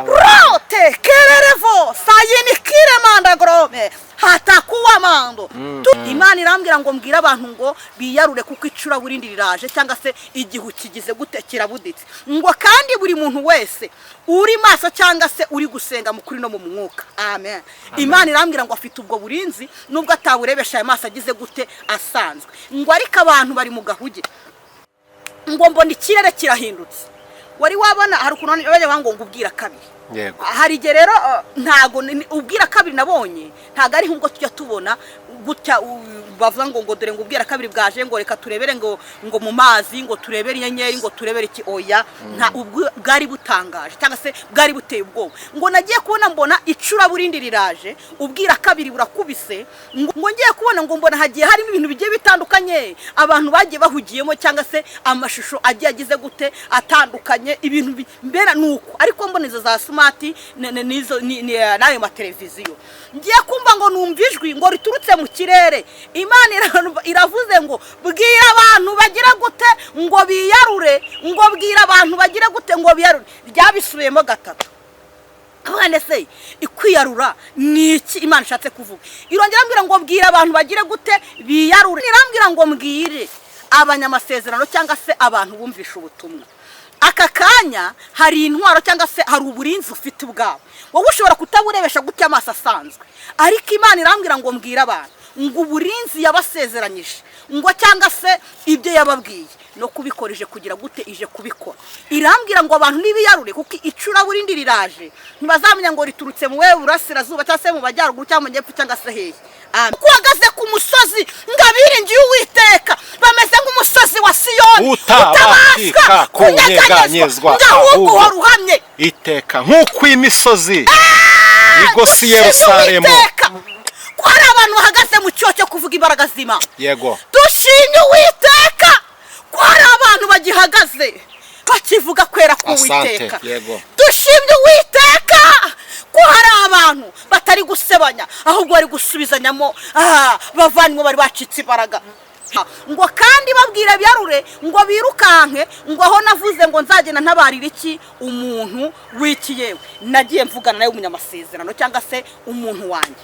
Rote kererevo sayinikire manda gorome hatakuwa mando. Imana irambwira ngo mbwire abantu ngo biyarure kuko icuraburindi riraje, cyangwa se igihu kigize gute, kirabuditse. Ngo kandi buri muntu wese uri maso cyangwa se uri gusenga mu kuri no mu mwuka, amen. Imana irambwira ngo afite ubwo burinzi nubwo ataburebesha aya maso agize gute, asanzwe. Ngo ariko abantu bari mu gahuge. Ngo mbona ikirere kirahindutse. Wari wabona hari ukuntu bajya bavuga ngo ubwira kabiri? Yego. Hari igihe rero ntago ubwira kabiri nabonye ntago ari nk'ubwo tujya tubona gutya, bavuga ngo dore ngo ubwira kabiri bwaje, ngo reka turebere ngo mu mazi, ngo turebere inyenyeri, ngo turebere iki. Oya, nta ubwo bwari butangaje cyangwa se bwari buteye ubwoba. Ngo nagiye kubona mbona icuraburindi riraje, ubwira kabiri burakubise. Ngo ngiye kubona ngo mbona hagiye harimo ibintu bigiye bitandukanye abantu bagiye bahugiyemo, cyangwa se amashusho agiye agize gute, atandukanye, ibintu mbera ni uko. Ariko mbona izo za smart n'izo n'ayo mateleviziyo. Ngiye kumva ngo numva ijwi ngo riturutse mu kirere. Imana iravuze ngo bwira abantu bagira gute, ngo biyarure. Ngo bwira abantu bagira gute, ngo biyarure. Ryabisubiyemo gatatu. None se ikwiyarura ni iki Imana ishatse kuvuga? Irongera ambwira ngo bwira abantu bagire gute, biyarure. Irambwira ngo mbwire abanyamasezerano cyangwa se abantu bumvisha ubutumwa aka kanya, hari intwaro cyangwa se hari uburinzi ufite ubwawe. Wowe ushobora kutaburebesha gutya amaso asanzwe, ariko Imana irambwira ngo mbwire abantu ngo uburinzi yabasezeranyije, ngo cyangwa se ibyo yababwiye no kubikora, ije kugira gute, ije kubikora. Irambwira ngo abantu nibiyarure kuko icuraburindi riraje. Ntibazamenya ngo riturutse mu we burasirazuba cyangwa se mu majyaruguru cyangwa mu majyepfo cyangwa se hehe. Amen. Kuko uhagaze ku musozi, ngo abiringiye Uwiteka bameze nk'umusozi wa Siyoni utabashika kunyeganyezwa, ngo ahubwo ahubwo uhora uhamye iteka nk'uko imisozi igose Dushimye Yerusalemu. Uwiteka ko hari abantu bahagaze mu cyoho cyo kuvuga imbaraga z'Imana. Yego. Dushimye Uwiteka ko hari abantu bagihagaze bakivuga kwera k'Uwiteka. Asante, yego. Dushimye Uwiteka ko hari abantu batari gusebanya, ahubwo bari gusubizanyamo bavandimwe bari bacitse imbaraga. Ngo kandi babwira byarure ngo birukanke, ngo aho navuze ngo nzagenda ntabarira iki umuntu w'iki, yewe nagiye mvugana nawe umunyamasezerano cyangwa se umuntu wanjye.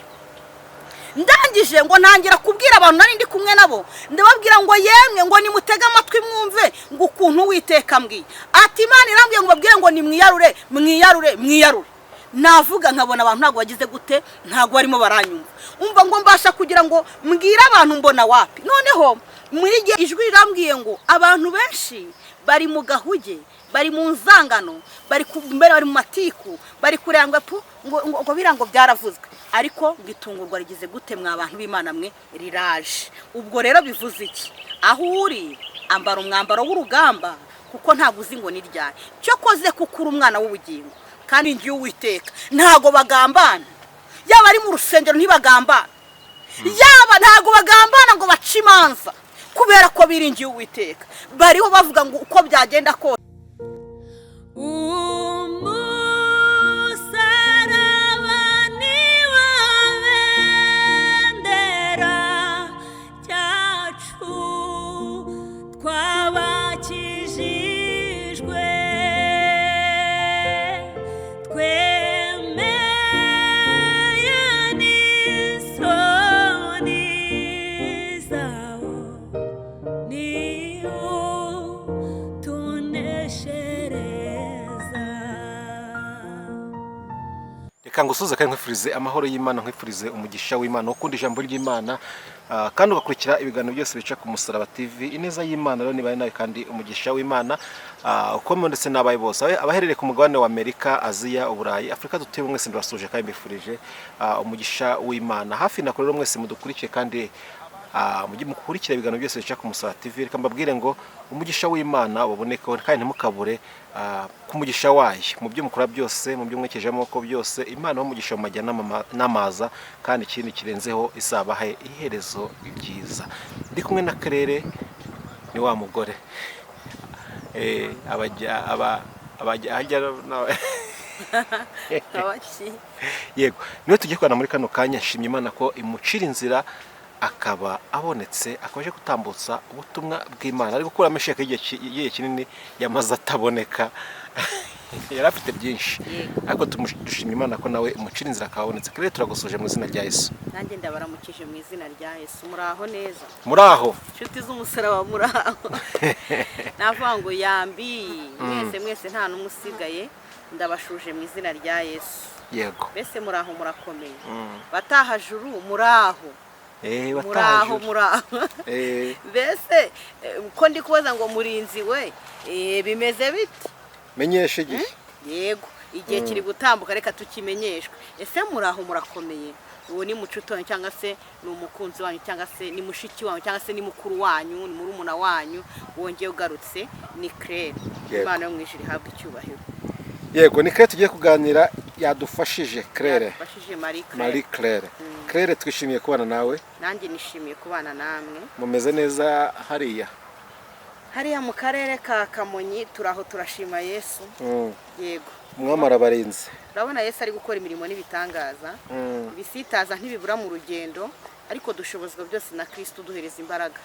Ndangije ngo ntangira kubwira abantu nari ndi kumwe nabo, ndababwira ngo yemwe, ngo nimutege amatwi mwumve ngo ukuntu Uwiteka ambwiye, ati Imana irambwiye ngo babwire ngo nimwiyarure, mwiyarure, mwiyarure. Navuga nkabona abantu ntabwo bagize gute, ntabwo barimo baranyumva. Umva, ngo mbasha kugira ngo mbwire abantu mbona wapi. Noneho muri gihe ijwi rirambwiye ngo abantu benshi bari mu gahuge, bari mu nzangano, bari ku mbere, bari mu matiku, bari kureba ngo pu ngo biriya ngo byaravuzwe. Ariko ngo itungurwa rigize gute, mwa bantu b'Imana mwe, riraje. Ubwo rero bivuze iki? Aho uri, ambara umwambaro w'urugamba kuko ntabwo uzi ngo ni ryari. Cyokoze kuko uri umwana w'ubugingo kandi ngiye Uwiteka, ntabwo bagambana. Yaba ari mu rusengero ntibagambana, yaba ntabwo bagambana ngo bace imanza, kubera ko biringiye Uwiteka. Bariho bavuga ngo uko byagenda kose. Umusaraba ni wo bendera ryacu twabakijijwe, twemeye n'isoni zawo, niwo tuneshereza. Reka ngusuze kandi nkwifurize amahoro y'Imana, nkwifurize umugisha w'Imana. Ukunda ijambo ry'Imana kandi ugakurikira ibiganiro byose bica ku Musaraba TV, ineza y'Imana rero niba nawe kandi umugisha w'Imana ukomeye ndetse n'abaye bose abaherereye ku mugabane wa Amerika, Aziya, Uburayi, Afurika dutuye, mwese ndabasuje kandi mbifurije umugisha w'Imana. Hafi na kure rero mwese mudukurikiye kandi mujye mukurikira ibiganiro byose bica ku Musaraba TV, reka mbabwire ngo umugisha w'Imana ubabonekaho kandi ntimukabure ku mugisha wayo mu byo mukora byose, mu byo mwekeje amaboko byose. Imana umugisha mu majya n'amaza, kandi ikindi kirenzeho izabahe iherezo ryiza. Ndi kumwe na Karere, ni wa mugore abajya aba abajya ajya Abaki. Yego, niwe tugiye kubana muri kano kanya. Nshimye Imana ko imucira inzira akaba abonetse, akaba aje gutambutsa ubutumwa bw'Imana, ari gukuramo isheka y'igihe kinini yamaze ataboneka. Yari afite byinshi, Yego. ariko dushima Imana ko nawe umucira inzira akabonetse. Claire, turagusuje mu izina rya Yesu. Nanjye ndabaramukije mu izina rya Yesu. Muraho neza? Muri aho. Inshuti z'umusaraba, muraho? Navuga ngo yambi mwese mwese, nta n'umwe usigaye, ndabashuje mu izina rya Yesu. Mbese muraho, murakomeye? Bataha juru, muraho? Muraho? Bataha. Muraho? Mbese ko ndi kubaza ngo murinzi we, bimeze bite? Menyesha igihe. Yego, igihe kiri gutambuka, reka tukimenyeshwe. Ese muraho, murakomeye? Uwo ni mucuti wanyu, cyangwa se ni umukunzi wanyu, cyangwa se ni mushiki wanyu, cyangwa se ni mukuru wanyu, ni murumuna wanyu wongeye ugarutse, ni Claire. Imana yo mu ijuru ihabwe icyubahiro. Yego, ni Claire tugiye kuganira, yadufashije Claire. Yadufashije Marie Claire. Marie Claire. Claire, twishimiye kubana nawe. Nanjye nishimiye kubana namwe. Mumeze neza hariya? Hariya mu karere ka Kamonyi turaho, turashima Yesu. Yego. Umwami arabarinze. Urabona Yesu ari gukora imirimo n'ibitangaza. Ibisitaza ntibibura mu rugendo, ariko dushobozwa byose na Kristo uduhereza imbaraga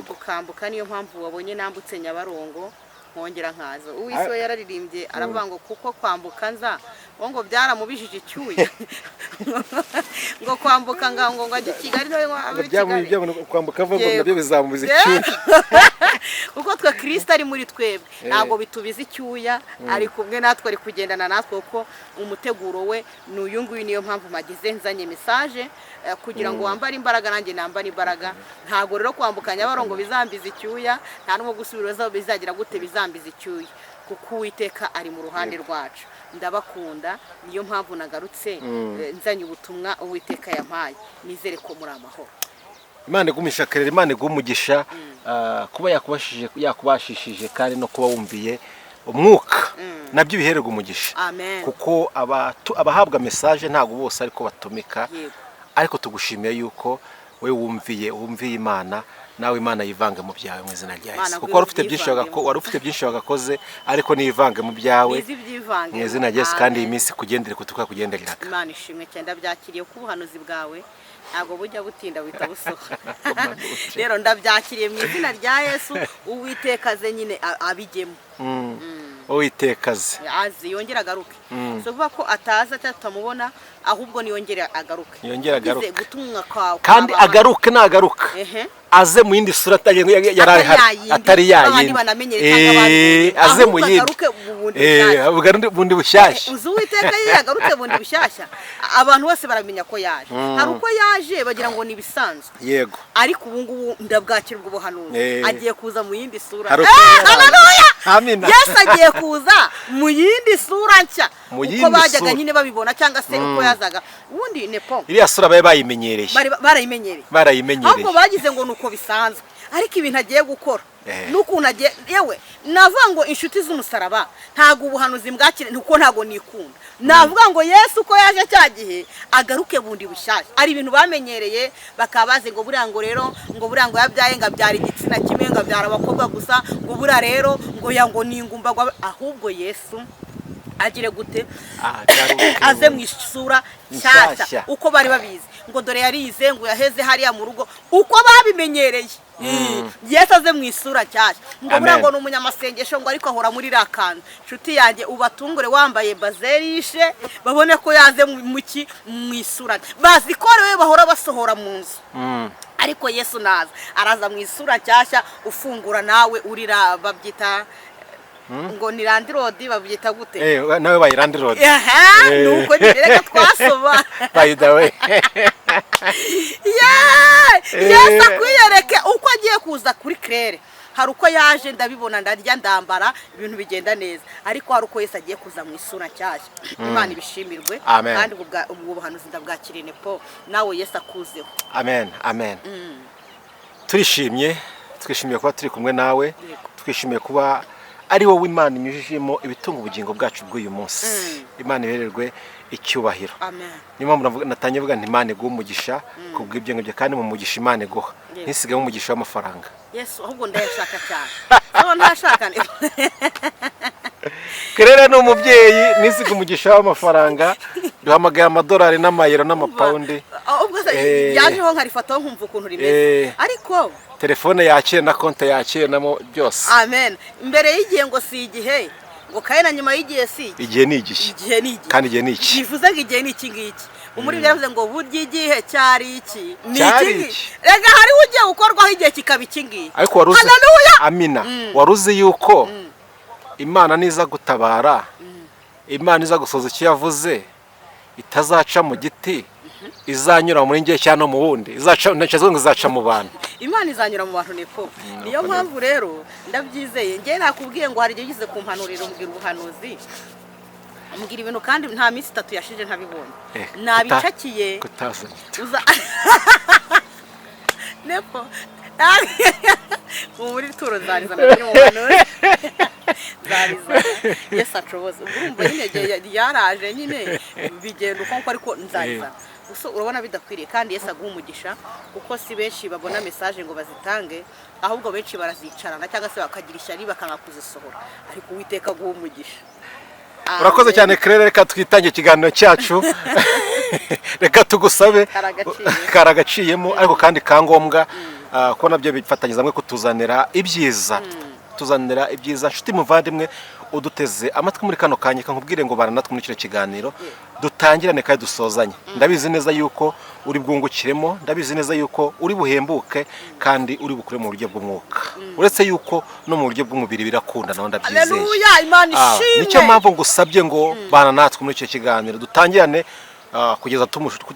tukambuka. Niyo mpamvu wabonye nambutse Nyabarongo nkongera nkaza. Uwisi we yararirimbye aravuga ngo kuko kwambuka nza ngo byaramubijije icyuya, ngo kwambuka ngo ajye i Kigali nawe ngo abe i Kigali. Kwambuka ava ngo nabyo bizamubiza icyuya. Kuko twe Kirisito ari muri twebwe, ntabwo bitubiza icyuya. Ari kumwe natwe, ari kugendana natwe, kuko umuteguro we ni uyu nguyu. Niyo mpamvu mpagize nzanye message kugira ngo wambare imbaraga, nanjye nambare imbaraga. Ntabwo rero kwambuka Nyabarongo bizambiza icyuya, nta n'ubwo gusubira bizagira gute bizambiza icyuya, kuko Uwiteka ari mu ruhande rwacu. Ndabakunda, niyo mpamvu nagarutse nzanye ubutumwa Uwiteka yampaye. Nizere ko muri amahoro. Imana igumisha Claire, Imana iguha umugisha, kuba yakubashishije kandi no kuba wumviye umwuka nabyo bihererwa umugisha. Amen. Kuko abahabwa message ntabwo bose ariko batumika. Ariko tugushimiye yuko we wumviye Imana, nawe Imana yivange mu byawe mu izina rya Imana Yesu, kuko wari ufite byinshi yivange wari ufite byinshi wagakoze, ariko niyivange mu byawe Nizi ibyivange. mu izina rya Yesu. Kandi iyi Amen. minsi kugendere kutuka kugendereraga. Imana ishimwe cyane, ndabyakiriye ko ubuhanuzi bwawe ntabwo bujya butinda, buhita busohoka. Rero ndabyakiriye mu izina rya Yesu. Uwiteka aze nyine abijyemo. Uwiteka aze. Aze yongere agaruke. Si ukuvuga ko ataza cyangwa tutamubona, ahubwo niyongere agaruke. Yongere agaruke. Ugize gutumwa kwawe Kandi agaruke, nagaruka aze mu yindi sura atari yari Atari ahari. yayindi. Atari Babandi yayindi. banamenyere cyangwa abandi. Aze mu Ahubwo yindi. agaruke mu bundi bushyashya. Bundi bushyashya. Uzi Uwiteka iyo yagarutse bundi bushyashya, abantu bose baramenya ko yaje. Hari uko yaje bagira ngo ni ibisanzwe, ariko ubu ngubu ndabwakira ubwo buhanuzi. Agiye kuza mu yindi sura. Hari uko yaraje. Haleluya! Amina. Yesu agiye kuza mu yindi sura nshya. Mu Uko yindi bajyaga sura. nyine babibona, cyangwa se uko yazaga ubundi nepo. Iriya sura babe bayimenyereye. Bari barayimenyereye. Barayimenyereye. Ahubwo bagize ngo ni uko bisanzwe, ariko ibintu agiye gukora n'ukuntu agiye, yewe navuga ngo inshuti z'umusaraba, ntabwo ubuhanuzi mbwakire nuko ntabwo nikunda. Navuga ngo Yesu uko yaje cya gihe agaruke bundi bushyashya. Ari ibintu bamenyereye, bakaba bazi ngo buriya ngo rero ngo buriya ngo yabyaye ngo abyara igitsina kimwe, ngo abyara abakobwa gusa, ngo buriya rero ngo ya ngo ni ingumba ahubwo Yesu agire gute? Agaruke. Aze mu isura nshyashya. Nshyashya. Uko bari babizi ngo dore yarize, ngo yaheze hariya mu rugo, uko babimenyereye, Yesu aze mu isura nshyashya. Ngo buriya Amen. ngo ni umunyamasengesho, ngo ariko ahora muri iriya kanzu. Inshuti yanjye, ubatungure wambaye bazerishe, babone ko yaze mu isura. Bazi ko ari we bahora basohora mu nzu, ariko Yesu naza araza mu isura nshyashya. Ufungura nawe urira, babyita ngo ni landlord, babyita gute? Nawe bayi landlord. Aha, nuko nyine reka twasoma. By the way. Yeee! Yesu akwiyereke uko agiye kuza kuri Claire. Hari uko yaje ndabibona, ndarya, ndambara, ibintu bigenda neza, ariko hari uko Yesu agiye kuza mu isura nshyashya. Imana ibishimirwe. Amen. Kandi ubwo buhanuzi ndabwakiriye nepo, nawe Yesu akuzeho. Amen, amen. Turishimye, twishimiye kuba turi kumwe nawe. Twishimiye kuba ari wowe Imana inyujijemo ibitunga ubugingo bwacu bw'uyu munsi. Imana ihererwe icyubahiro. Amen. Niyo mpamvu natangiye mvuga nti Imana iguhe umugisha ku bw'ibyo ngibyo, kandi mu mugisha Imana iguha ntisigemo umugisha w'amafaranga. Yesu, ahubwo ndayashaka cyane, so ntashaka. Claire ni umubyeyi, ntisige umugisha w'amafaranga. Duhamagaye amadolari n'amayero n'amapawundi. Ubwo se yajeho nkarifataho nkumva ukuntu rimeze. Ariko Telefone yakire na konti yakire namo byose. Amen. Mbere y'igihe ngo si igihe. Ngo kandi na nyuma y'igihe si iki. Igihe ni igihe. Igihe ni igihe. Kandi igihe ni iki. Bivuze ngo igihe ni iki ngiki. Umuririmbyi yaravuze ngo burya igihe cyari iki, ni Cyari iki ngiki. iki. Rega hariho ugiye gukorwaho igihe kikaba iki ngiki. Ariko wari uzi, Haleluya! Amina, wari uzi yuko Imana niza gutabara, Imana iza gusoza icyo yavuze, itazaca mu giti, izanyura muri ngiye cyangwa no mu wundi, izaca, ntekereza ngo izaca mu bantu. Imana izanyura mu bantu, niko niyo mpamvu rero ndabyizeye. Njye nakubwiye ngo hari igihe ugeze kumpanurira, umbwira ubuhanuzi, umbwira ibintu, kandi nta minsi 3 yashize ntabibonye. Nabicakiye. Kutazanye. Uza nepo ubu muri turo nzarizana, muri mu buhanuzi nzarizana, Yesu ashoboze. Ubwo urumva nyine igihe yaraje nyine bigenda uko nguko, ariko nzarizana. Gusa urabona bidakwiriye, kandi Yesu aguha umugisha, kuko si benshi babona message ngo bazitange, ahubwo benshi barazicarana cyangwa se bakagira ishyari bakanga kuzisohora, ariko Uwiteka aguha umugisha. Urakoze Amen. cyane, Claire. Reka twitange ikiganiro cyacu, reka tugusabe. Karagaciye. Karagaciyemo, ariko kandi ka ngombwa, ko nabyo bifatanyiriza hamwe kutuzanira ibyiza, tuzanira ibyiza. Nshuti muvandimwe uduteze amatwi muri kano kanya, nkubwire ngo bana natwe muri kino kiganiro, dutangirane kandi dusozanye. Ndabizi neza yuko uri bwungukiremo, ndabizi neza yuko uri buhembuke kandi uri bukure mu buryo bw'umwuka, uretse yuko no mu buryo bw'umubiri birakunda naho, ndabyizeye. Haleluya, Imana ishimwe. Nicyo mpamvu ngusabye ngo bana natwe muri icyo kiganiro, dutangirane kugeza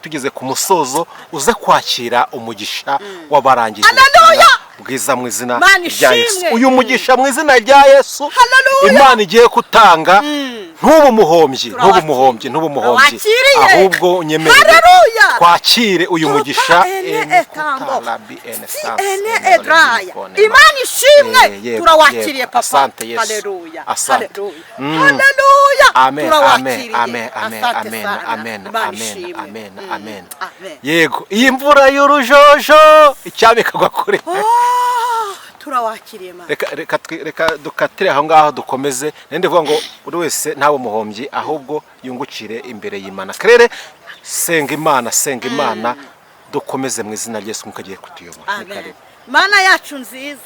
tugeze ku musozo, uze kwakira umugisha w'abarangije Haleluya! bwiza mu izina Imana rya Yesu. ishimwe. Uyu mugisha mu izina rya Yesu Haleluya! Imana igiye gutanga, ntubu umuhombyi, ntubu umuhombyi, ntubu umuhombyi, Turawakiriye. ahubwo unyemerere Haleluya! twakire uyu Tuta mugisha. ene etambo. Kutalabi ene Si sans ene ene edraya. origine. Imana ishimwe. Yego, Turawakiriye, yego. papa. Asante Yesu. Haleluya. Asante. Haleluya. Haleluya. Amen, amen, Turawakiriye. amen, amen, Asante amen, sana. amen, Imana amen, ishimwe. amen, amen. Amen. Yego, iyi mvura y'urujojo icyaba ikagwa kure. Oh, turawakiriye, Mana. Reka dukatire aho ngaho dukomeze. Nende vuga ngo buri wese ntabe umuhombyi, ahubwo yungukire imbere y'Imana. Claire, senga Imana, senga Imana, dukomeze mu izina rya Yesu nk'uko agiye kutuyobora. Ni Amen. karibu. Mana yacu nziza,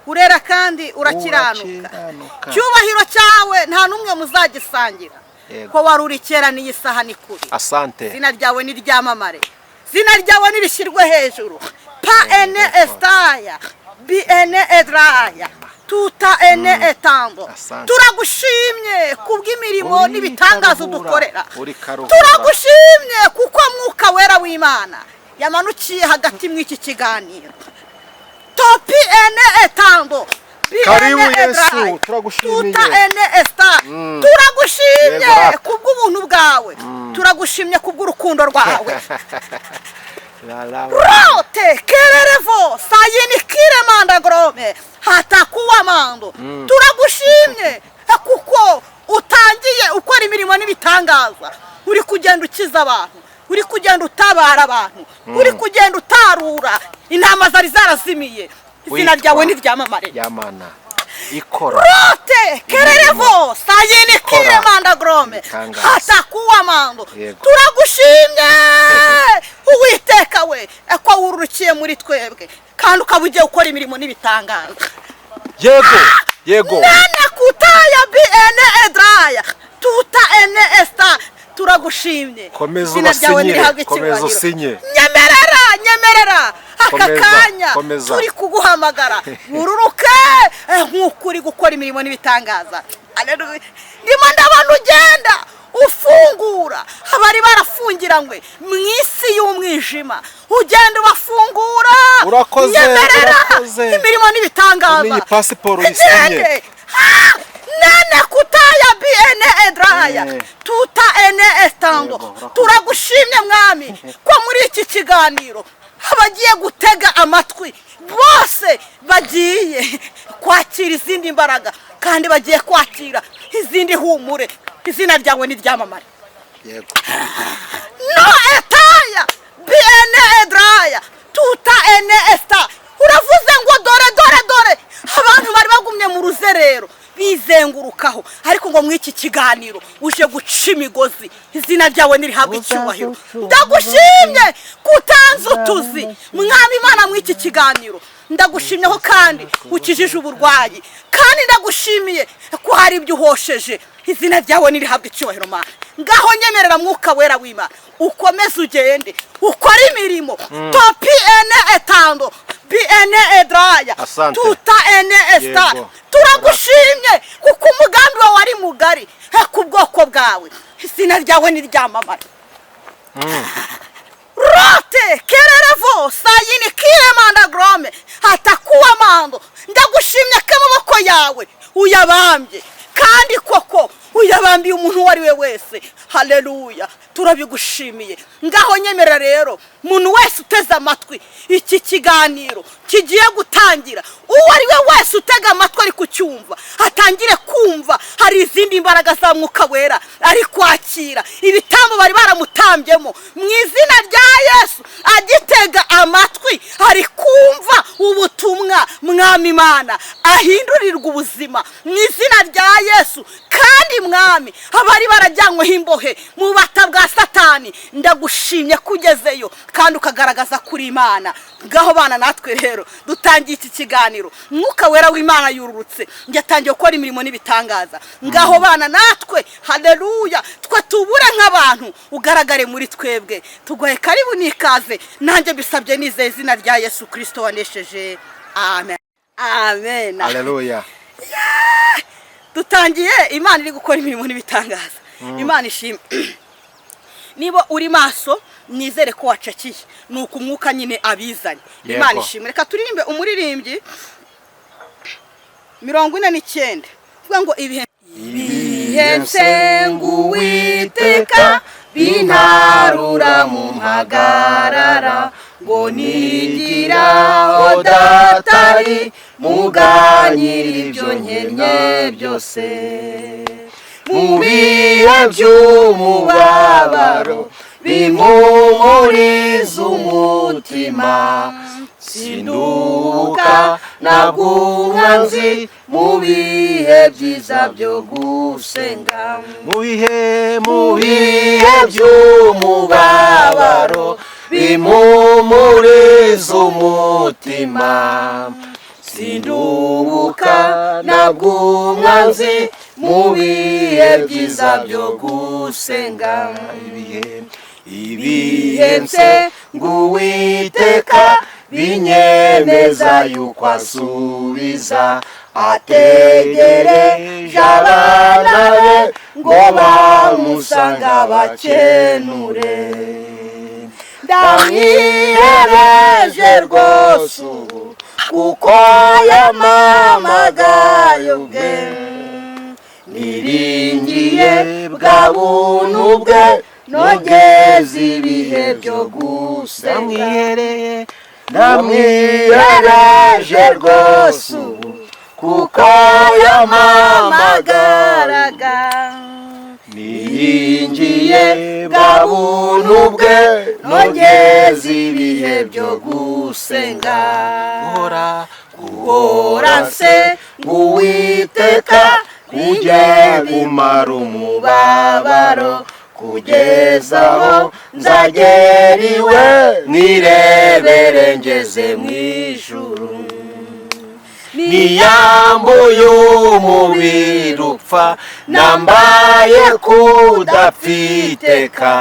urera kandi urakiranuka. Urakiranuka. Cyubahiro cyawe nta n'umwe muzagisangira. Yego. Ko wari uri kera n'iyi saha ni kuri. Asante. Izina ryawe niryamamare, izina ryawe nirishyirwe hejuru. Pa ene estaya, bi ene edraya, tuta ene etambo. Asante. Turagushimye kubw'imirimo Uri n'ibitangaza karuhura, udukorera. uri karuhura. Turagushimye kuko Mwuka Wera w'Imana yamanukiye hagati mu iki kiganiro. Topi ene etambo, bi Karibu ene Yesu, edraya, turagushimiye. tuta ene esta. Turagushimye Yego, rata. kubw'ubuntu bwawe, turagushimye kubw'urukundo rwawe. La, la, la. Rote kererevo sayini kiremanda grome hatakuwa mando. Turagushimye kuko utangiye ukora imirimo n'ibitangaza, uri kugenda ukiza abantu, uri kugenda utabara abantu, uri kugenda utarura intama zari zarazimiye. Izina Witwa ryawe niryamamare. Yamana ikora Rote kererevo sayini Ikora kiremanda grome ibitangaza. hatakuwa mando. Yego. Turagushimye, Uwiteka we, ko wururukiye muri twebwe kandi ukaba ugiye gukora imirimo n'ibitangaza. Yego, yego. Nene kutaya bi ene edraya, tuta ene esta. Turagushimye. Komeza Izina ryawe ubasinyire, nirihabwe komeza icyubahiro. usinye. Nyemerera, nyemerera aka Komeza, kanya komeza. turi kuguhamagara, wururuke nk'uko uri gukora imirimo n'ibitangaza. Haleluya. Ndimo ndabona ugenda ufungura abari barafungiranywe mu isi y'umwijima, ugenda ubafungura. Urakoze, Nyemerera urakoze. imirimo n'ibitangaza. N'iyi pasiporo uyisinye. Igende. Ah! Nene kutaya bi ene edraya, tuta ene estando. Yego, urakoze. Turagushimye Mwami ko muri iki kiganiro abagiye gutega amatwi bose bagiye kwakira izindi mbaraga kandi bagiye kwakira izindi humure. Izina ryawe niryamamare. Yego. No etaya bi ene edraya, tuta ene esta. Uravuze ngo dore, dore, dore abantu bari bagumye mu ruzerero. Bizengurukaho, ariko ngo muri iki kiganiro uje guca imigozi. Izina ryawe nirihabwe icyubahiro. Ndagushimye kutanze utuzi, Mwami Imana, muri iki kiganiro. Ndagushimyeho kandi ukijije uburwayi, kandi ndagushimiye ko hari ibyo uhosheje. Izina ryawe nirihabwe icyubahiro, Mana. Ngaho nyemerera, Mwuka Wera w'Imana, ukomeze ugende ukore imirimo. Topi ene etando bi ene edraya. Asante. Tuta ene esta. Yego. Turagushimye kuko umugambi wawe ari mugari ku bwoko bwawe. Izina ryawe niryamamare. Rote kererevo sayini kiremanda grome hatakuwa mando. Ndagushimye ko amaboko yawe uyabambye, kandi koko uyabambiye umuntu uwo ari we wese. Haleluya, turabigushimiye. Ngaho nyemerera rero, umuntu wese uteze amatwi iki kiganiro kigiye gutangira, uwo ari we wese utega amatwi ari kucyumva, atangire kumva hari izindi mbaraga za Mwuka Wera ari kwakira. Ibitambo bari baramutambyemo, mu izina rya Yesu, agitega amatwi ari kumva ubutumwa, Mwami Imana, ahindurirwa ubuzima mu izina rya Yesu. Kandi Mwami, abari barajyanyweho imbohe mu bubata bwa Satani, ndagushimye ko ugezeyo kandi ukagaragaza kuri Imana. Ngaho bana natwe rero, dutangiye iki kiganiro, Mwuka Wera w'Imana yururutse, njye atangiye gukora imirimo n'ibitangaza. Ngaho bana natwe, haleluya. Twe tubure nk'abantu, ugaragare muri twebwe. Tuguhe karibu n'ikaze. Nanjye mbisabye nizeye izina rya Yesu Kirisito wanesheje. Amen, amen. Haleluya. Dutangiye, Imana iri gukora imirimo n'ibitangaza. Imana ishimwe. Niba uri maso, nizere ko wacakiye, ni uku umwuka nyine abizanye. Imana ishimwe. Reka turirimbe umuririmbyi 49, tuvuga ngo ibihe nsenga Uwiteka bintarura mu mpagarara, ngo nigira aho Data ari, muganyira ibyo nkennye byose. Mu bihe by'umubabaro bimpumuriza umutima, sinduka ntabwo umwanzi, mu bihe byiza byo gusenga. Mu bihe, mu bihe by'umubabaro bimpumuriza umutima, sindubuka ntabwo umwanzi, mu bihe byiza byo gusenga. Ibihe, ibihe nsenga Uwiteka binyemeza yuko asubiza, ategereje abana be ngo bamusanga bakenure. Ndamwihereje rwose ubu, kuko yampamagaye ubwe. Niringiye bwa buntu bwe, nogeze ibihe byo gusenga. Ndamwihereye. Ndamwihereje rwose ubu, kuko yampamagaraga. Niringiye bwa buntu bwe, nogeze ibihe byo gusenga. Guhora, guhora nsenga Uwiteka kujye kumara umubabaro, kugeza aho nzagera iwe, mwirebere ngeze mu ijuru. Niyambuye umubiri upfa, nambaye kudapfiteka,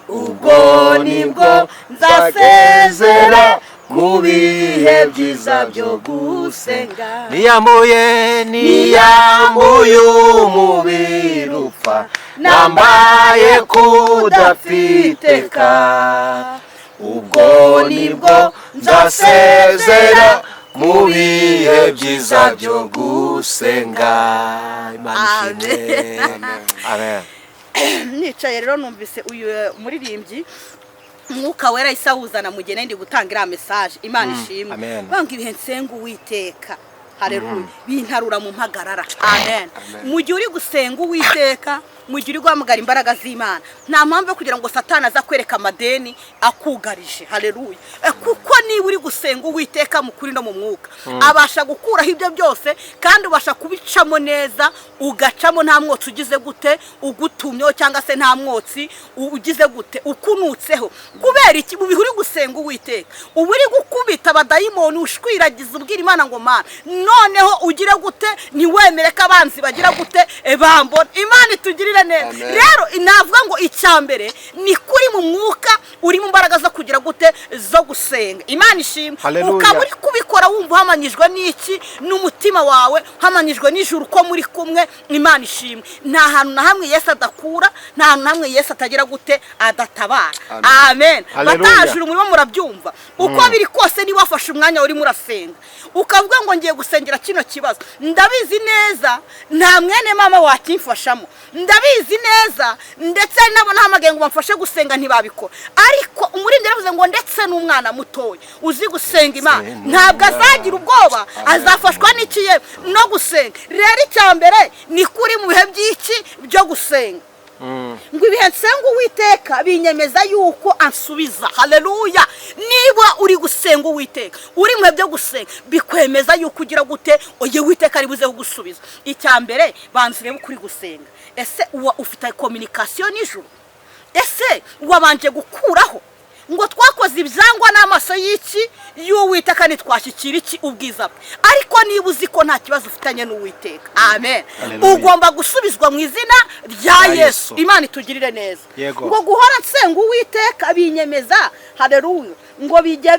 ubwo nibwo nzasezera mu bihe byiza byo gusenga. Niyambuye, niyambuye umubiri upfa, nambaye kudapfiteka, ubwo nibwo nzasezera mu bihe byiza byo gusenga. Imana ishimwe. Amen. Nicaye rero, numvise uyu muririmbyi, Mwuka Wera isawuzana mu gihe ndi gutanga iriya message. Imana ishimwe. Amen. Banga ibihe nsenga Uwiteka, haleluya, bintarura mu mpagarara. Amen. Mu gihe uri gusenga Uwiteka Mu gihe uri guhamagara imbaraga z'Imana, nta mpamvu yo kugira ngo Satani aza kwereka amadeni akugarije. Haleluya. Kuko niba uri gusenga Uwiteka mu kuri no mu mwuka, abasha gukuraho ibyo byose, kandi ubasha kubicamo neza, ugacamo nta mwotsi ugize gute ugutumyeho, cyangwa se nta mwotsi ugize gute ukunutseho. Kubera iki? Mu bihe uri gusenga Uwiteka, uba uri gukubita abadayimoni, ushwiragiza, ubwira Imana ngo: "Mana, noneho ugire gute, ntiwemere ko abanzi bagira gute bambona." Imana itugirire neza. Amen. Rero navuga ngo icya mbere ni kuri mu mwuka, uri mu mbaraga zo kugira gute, zo gusenga. Imana ishimwe. Hallelujah. Ukaba uri kubikora wumva uhamanyijwe n'iki? N'umutima wawe uhamanyijwe n'ijuru ko muri kumwe. Imana ishimwe. Nta hantu na hamwe Yesu adakura, nta hantu na hamwe Yesu atagira gute, adatabara. Amen. Amen. Hallelujah. Batajura umurimo, murabyumva. Uko biri kose, niba wafashe umwanya urimo urasenga, ukavuga ngo: "Ngiye gusengera kino kibazo, ndabizi neza nta mwene mama wakimfashamo, ndabizi neza ndetse nabo nahamagaye ngo bamfashe gusenga ntibabikora." Ariko umuririmbyi yaravuze ngo: "Ndetse n'umwana mutoya uzi gusenga Imana ntabwo azagira ubwoba, azafashwa n'iki ye no gusenga." Rero icya mbere ni kuri mu bihe by'iki, byo gusenga. Ngo ibihe nsenga Uwiteka binyemeza yuko ansubiza. Haleluya. Niba uri gusenga Uwiteka, uri mu bihe byo gusenga, bikwemeza yuko ugira gute, oye, Uwiteka ari buze kugusubiza. Icya mbere, banza urebe uko uri gusenga. Ese uwa ufite communication n'ijuru? Ese wabanje gukuraho ngo twakoze ibyangwa n'amaso y'iki, y'Uwiteka, ntitwashyikira iki, ubwiza bwe? Ariko niba uzi ko nta kibazo ufitanye n'Uwiteka, amen, Haleluya. ugomba gusubizwa mu izina rya Rya Yesu. Yesu. Imana itugirire neza. Yego. Ngo guhora nsenga Uwiteka binyemeza, haleluya, ngo bijya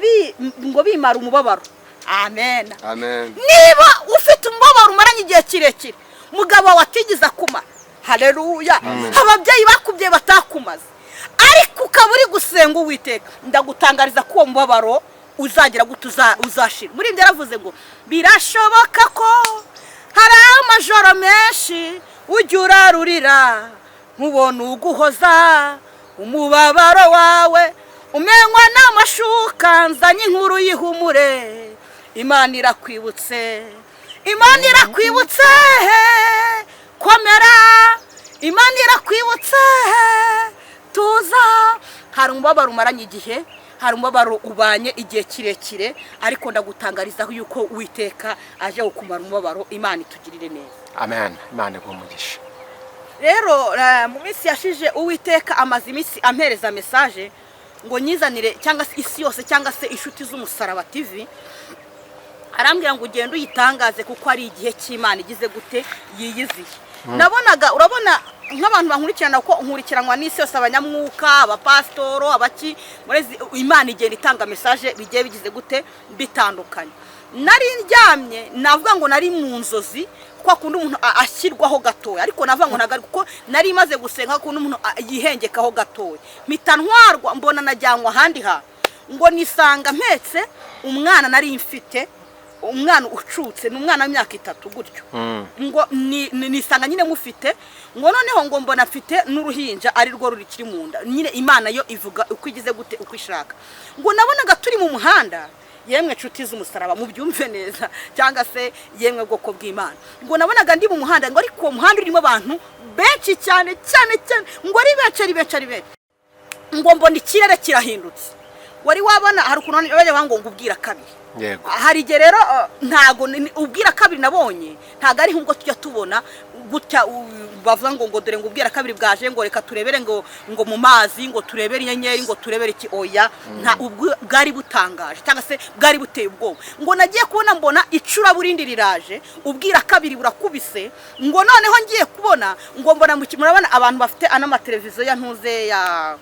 ngo bimara umubabaro. Amen. Amen. Niba ufite umubabaro umaranye igihe kirekire, mugabo wawe atigeze akumara, haleluya, ababyeyi bakubye batakumaze, ariko ukaba uri gusenga Uwiteka, ndagutangariza ko uwo mubabaro uzagira gute, uzashira. Muri ibyo yaravuze ngo: "Birashoboka ko hari amajoro menshi ujya urarurira, nkubona uguhoza umubabaro wawe umenywa n'amashuka. Nzanye inkuru y'ihumure, Imana irakwibutse, Imana irakwibutse, komera, Imana irakwibutse, tuza." Hari umubabaro umaranye igihe, hari umubabaro ubanye igihe kirekire, ariko ndagutangariza yuko Uwiteka aje kukumara umubabaro. Imana itugirire neza. Amen. Imana iguhe umugisha. Rero mu minsi yashije, Uwiteka amaze iminsi ampereza message ngo nyizanire, cyangwa se isi yose, cyangwa se inshuti z'Umusaraba TV. Arambwira ngo: "Ugende uyitangaze, kuko ari igihe cy'Imana igize gute, yiyiziye." Nabonaga, urabona nk'abantu bankurikirana, ko nkurikiranwa n'isi yose, abanyamwuka, abapasitoro, abaki muri Imana igenda itanga message bigiye bigize gute, bitandukanye. Nari ndyamye, navuga ngo nari mu nzozi, kwa kundi umuntu ashyirwaho gatoya, ariko navuga ngo ntabwo ari kuko nari maze gusenga, kundi umuntu yihengekaho gatoya, mpita ntwarwa, mbona najyanwa ahandi hantu, ngo nisanga mpetse umwana. Nari mfite umwana ucutse, ni umwana w'imyaka 3 gutyo. Ngo nisanga nyine mufite, ngo noneho ngo mbona mfite n'uruhinja ari rwo rurikiri mu nda. Nyine Imana yo ivuga uko igize gute, uko ishaka. Ngo nabonaga turi mu muhanda. Yemwe nshuti z'umusaraba, mubyumve neza, cyangwa se yemwe bwoko bw'Imana, ngo nabonaga ndi mu muhanda, ngo ariko uwo muhanda urimo abantu benshi cyane cyane cyane, ngo ari benshi, ari benshi, ari benshi. Ngo mbona ikirere kirahindutse. Wari wabona hari ukuntu bajya bavuga ngo ubwira kabiri? Yego. Hari igihe rero ntago ubwira kabiri nabonye ntago ari nk'ubwo tujya tubona gutya bavuga ngo dore ngo ubwira kabiri bwaje, ngo reka turebere ngo mu mazi, ngo turebere inyenyeri, ngo turebere iki. Oya, nta ubwo bwari butangaje cyangwa se bwari buteye ubwoba. Ngo nagiye kubona mbona icuraburindi riraje, ubwira kabiri burakubise. Ngo noneho ngiye kubona, ngo mbona murabona abantu bafite ano mateleviziyo ya ntuze ya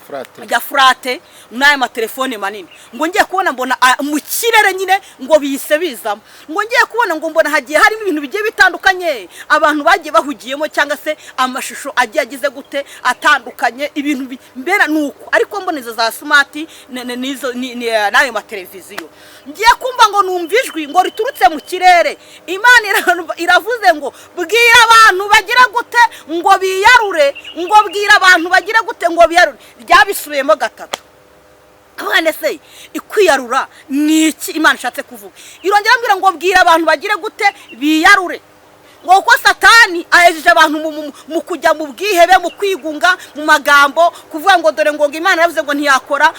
Flat. Ya flat n'aya matelefone manini. Ngo ngiye kubona mbona mu kirere nyine ngo bihise bizamo. Ngo ngiye kubona, ngo mbona hagiye harimo ibintu bigiye bitandukanye, abantu bagiye bahugiyemo, cyangwa se amashusho agiye agize gute, atandukanye, ibintu mbera nuko. Ariko mbona izo za smart n'izo n'ayo mateleviziyo. Ngiye kumva, ngo numva ijwi ngo riturutse mu kirere. Imana iravuze ngo: "Bwira abantu bagira gute, ngo biyarure." Ngo: "Bwira abantu bagira gute, ngo biyarure." Ryabisubiyemo gatatu. Abana se, ikwiyarura ni iki Imana ishatse kuvuga? Irongera ambwira ngo: "Bwira abantu bagire gute, biyarure." Ngo kuko Satani ahejeje abantu mu kujya mu bwihebe, mu kwigunga, mu magambo, kuvuga ngo dore ngo Imana yavuze ngo ntiyakora,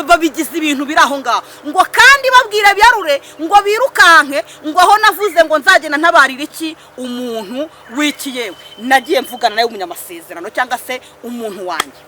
babigize ibintu biri aho ngaho. Ngo kandi babwira biyarure, ngo birukanke, ngo aho navuze ngo nzagenda ntabarira iki umuntu w'iki, yewe nagiye mvugana nawe umunyamasezerano cyangwa se umuntu wanjye.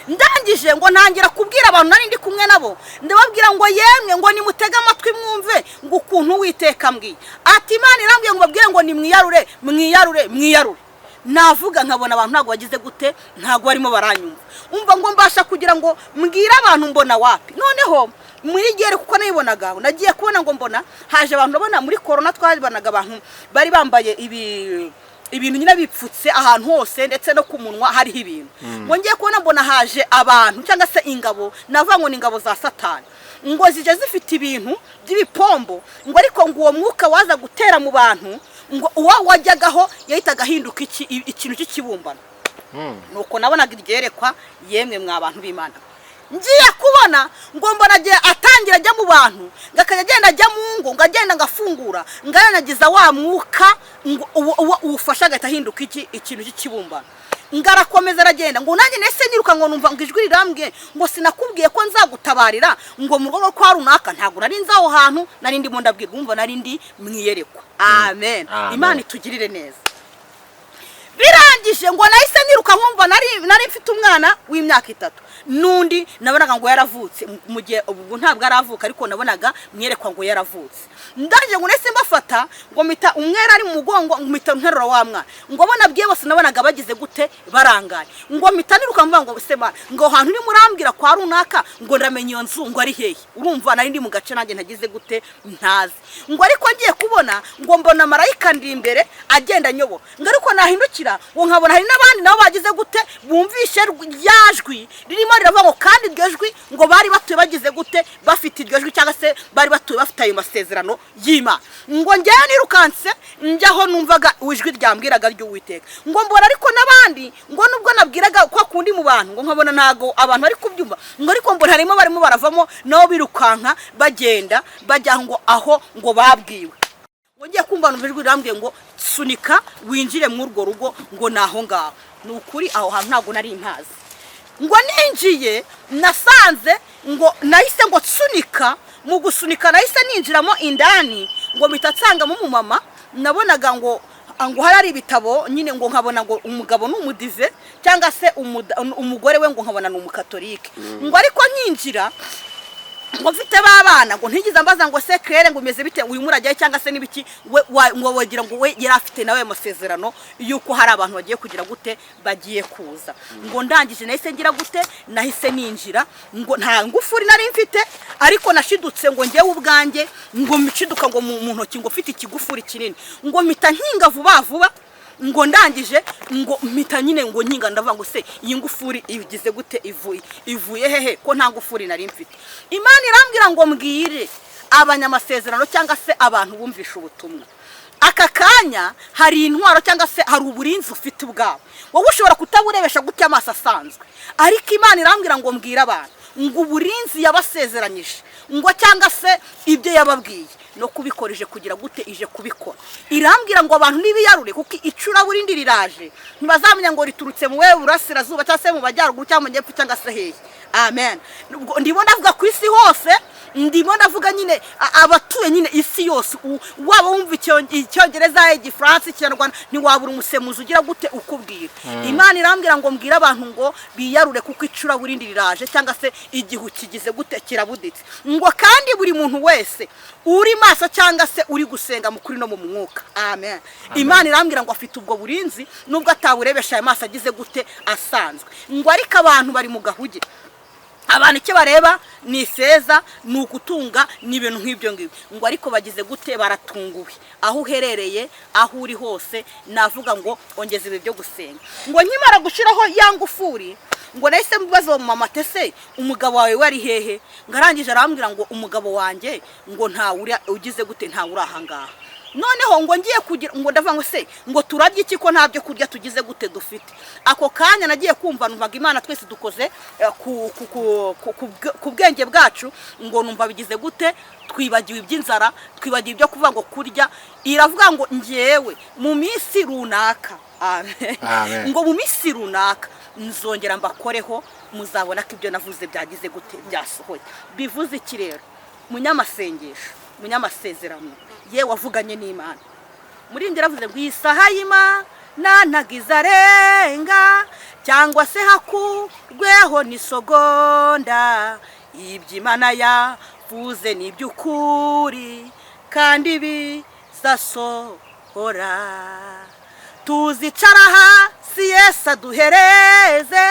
Ndangije ngo ntangira kubwira abantu nari ndi kumwe nabo, ndababwira ngo yemwe, ngo nimutege amatwi mwumve ngo ukuntu Uwiteka ambwiye, ati Imana irambwiye ngo babwire ngo nimwiyarure, mwiyarure, mwiyarure. Navuga nkabona abantu ntabwo bagize gute, ntabwo barimo baranyumva. Umva, ngo mbasha kugira ngo mbwire abantu, mbona wapi. Noneho muri gere kuko nayibonaga, nagiye kubona ngo mbona haje abantu. Urabona muri korona twabanaga abantu bari bambaye ibi ibintu nyine, bipfutse ahantu hose, ndetse no ku munwa hariho ibintu. Ngo ngiye kubona mbona haje abantu cyangwa se ingabo, navuga ngo ni ingabo za Satani, ngo zijya zifite ibintu by'ibipombo, ngo ariko ngo uwo mwuka waza gutera mu bantu, ngo uwo wajyagaho yahitaga ahinduka iki, ikintu cy'ikibumbano. Nuko nabonaga iryerekwa. Yemwe mwa bantu b'Imana, ngiye kubona ngo mbona agiye atangira ajya mu bantu, ngo akajya agenda ajya mu ngo, ngo agenda ngo afungura, ngo arangiza wa mwuka ngo uwo uwufashe agahita ahinduka iki, ikintu cy'ikibumbano. Ngo arakomeza aragenda, ngo nanjye nese niruka, ngo numva ngo ijwi rirambwiye ngo sinakubwiye ko nzagutabarira ngo mu rugo kwa runaka? Ntabwo nari nzi aho hantu nari ndimo ndabwirwa. Umva, nari ndi mwiyerekwa. Amen. Amen. Imana itugirire neza. Birangije ngo nahise niruka, nkumva nari mfite umwana w'imyaka 3 n'undi nabonaga ngo yaravutse mu gihe ubu ntabwo aravuka, ariko nabonaga mwerekwa ngo yaravutse. Ndangije ngo nahise mbafata, ngo mpita umwera ari mu mugongo, ngo mpita nterura wa mwana, ngo bo nabwiye bose nabonaga bagize gute, barangaye. Ngo mpita niruka mvuga ngo se ma, ngo ahantu urimo urambwira kwa runaka, ngo ndamenya iyo nzu ngo ari hehe? Urumva nari ndi mu gace nanjye ntagize gute, ntazi. Ngo ariko ngiye kubona ngo mbona marayika ndi imbere agenda anyobora, ngo ariko nahindukira ngo nkabona hari n'abandi nabo bagize gute, bumvishe rya jwi ririmo riravuga, ngo kandi iryo jwi ngo bari batuye bagize gute, bafite iryo jwi, cyangwa se bari batuye bafite ayo masezerano y'Imana. Ngo ngewe nirukanse njyaho numvaga ijwi ryambwiraga ry'Uwiteka, ngo mbona ariko n'abandi, ngo nubwo nabwiraga kwa kundi mu bantu, ngo nkabona ntago abantu bari kubyumva, ngo ariko mbona harimo barimo baravamo nabo birukanka bagenda bajya ngo aho ngo babwiwe. Ngo ngiye kumva numva ijwi rirambwiye ngo sunika winjire muri urwo rugo, ngo ni aho ngaho. Ni ukuri aho hantu ntabwo nari ntazi. Ngo ninjiye nasanze ngo nahise ngo sunika, mu gusunika nahise ninjiramo indani, ngo mpita nsangamo umumama nabonaga ngo hari ibitabo nyine, ngo nkabona ngo umugabo ni umudive cyangwa se umugore we ngo nkabona ni umukatolike. Ngo ariko nkinjira ngo mfite b'abana, ngo ntigeze ambaza ngo se Claire, ngo umeze bite, uyu murajyayo cyangwa se n'ibiki. We ngo wagira ngo we yari afite nawe amasezerano y'uko hari abantu bagiye kugira gute, bagiye kuza. Ngo ndangije nahise ngira gute, nahise ninjira, ngo nta ngufuri nari mfite, ariko nashidutse ngo ngewe ubwanjye ngo nshiduka ngo mu ntoki ngo mfite ikigufuri kinini, ngo mpita nkinga vuba vuba. Ngo ndangije ngo mpita nyine ngo nkinga, ndavuga ngo se iyi ngufuri igize gute, ivuye hehe, ko nta ngufuri nari mfite? Imana irambwira ngo mbwire abanyamasezerano cyangwa se abantu bumvisha ubutumwa aka kanya, hari intwaro cyangwa se hari uburinzi ufite ubwawe, wowe ushobora kutaburebesha gutya amaso asanzwe, ariko Imana irambwira ngo mbwire abantu ngo uburinzi yabasezeranyije, ngo cyangwa se ibyo yababwiye no kubikora ije kugira gute, ije kubikora. Irambwira ngo abantu nibiyarure, kuko icuraburindi riraje, ntibazamenya ngo riturutse mu we burasirazuba cyangwa se mu majyaruguru cyangwa mu majyepfo cyangwa se hehe. Amen. Ubwo ndimo ndavuga ku isi hose, ndimo ndavuga nyine abatuye nyine isi yose. Waba wumva Icyongereza, Igifaransa, Ikinyarwanda, ntiwabura umusemuzi ugira gute, ukubwira. Imana irambwira ngo mbwire abantu ngo biyarure, kuko icuraburindi riraje cyangwa se igihu kigize gute, kirabuditse. Ngo kandi buri muntu wese uri maso cyangwa se uri gusenga mu kuri no mu mwuka, amen, Imana irambwira ngo afite ubwo burinzi nubwo ataburebesha aya maso agize gute, asanzwe. Ngo ariko abantu bari mu gahuge, abantu icyo bareba ni ifeza, ni ugutunga, ni ibintu nk'ibyo ngibyo. Ngo ariko bagize gute, baratunguwe. Aho uherereye, aho uri hose, navuga ngo ongeza ibi byo gusenga. Ngo nkimara gushyiraho ya ngufuri, ngo nahise mbaza uwo mama tese umugabo wawe wari hehe? Ngo arangije arambwira ngo umugabo wanjye ngo ntawe ugize gute, ntawe uri ahangaha. Noneho ngo ngiye kugira ngo ndavuga ngo se ngo turarye iki ko nta byo kurya tugize gute dufite? Ako kanya nagiye kumva numvaga Imana twese dukoze ku bwenge bwacu, ngo numva bigize gute, twibagiwe iby'inzara, twibagiwe ibyo kuvuga ngo kurya. Iravuga ngo ngewe mu minsi runaka, amen. Amen. Ngo mu minsi runaka nzongera mbakoreho, muzabona ko ibyo navuze byagize gute, byasohoye. Bivuze iki rero? Munyamasengesho, munyamasezerano, ye wavuganye n'Imana muri ibyo, yaravuze ngo iyi saha y'Imana ntago izarenga cyangwa se hakurweho n'isogonda. Ibyo Imana yavuze ni iby'ukuri kandi bizasohora. Tuzicara hasi Yesu aduhereze